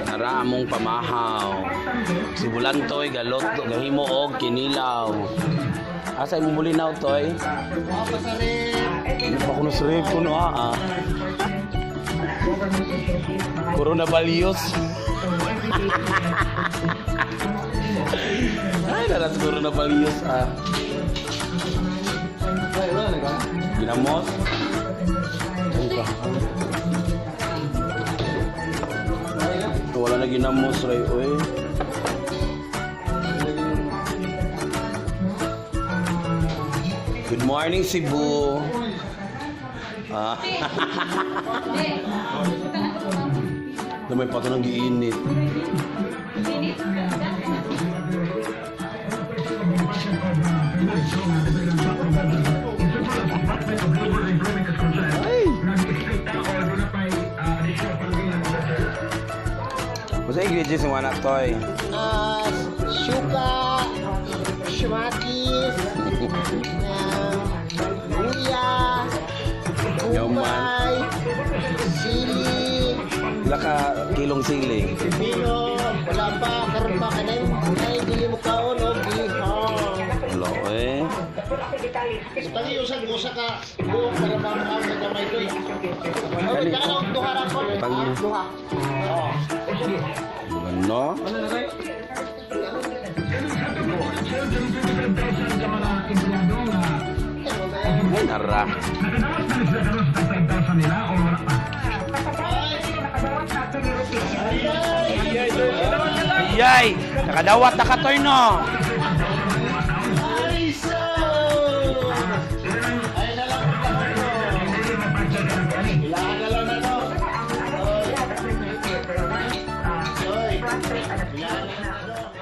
Tara among pamahaw. Si Bulantoy galot gahimo og kinilaw. Asa imong bulinaw, toy? Ano pa kuno sa rep kuno ah. Corona Balios. Ay, naras Corona Balios ah. Ginamos. Ano pa? Wala na ginamos ray oy. Good morning, Cebu. Ah. Namay pa ito ng giinit. Ay! Basta ingredients ng anak, toy. Suka, shimakis, luya, Nyoman. gulay, sili, Pila ka kilong sili? pipino, wala pa, karon pa, kanay, kanay, dili mo kaon, o, gihong. Wala eh. Tangi usag usa ka buok para makaon sa gamay doy. Oh, dala og duha ra ko. Tangi. Duha. Oh. Ano? Ay, nara. Ayay! Nakadawat na katoy no! Ay, so. Ay na lang ko. Ilaan na lang na to. Oy. Oy. Ilaan na lang.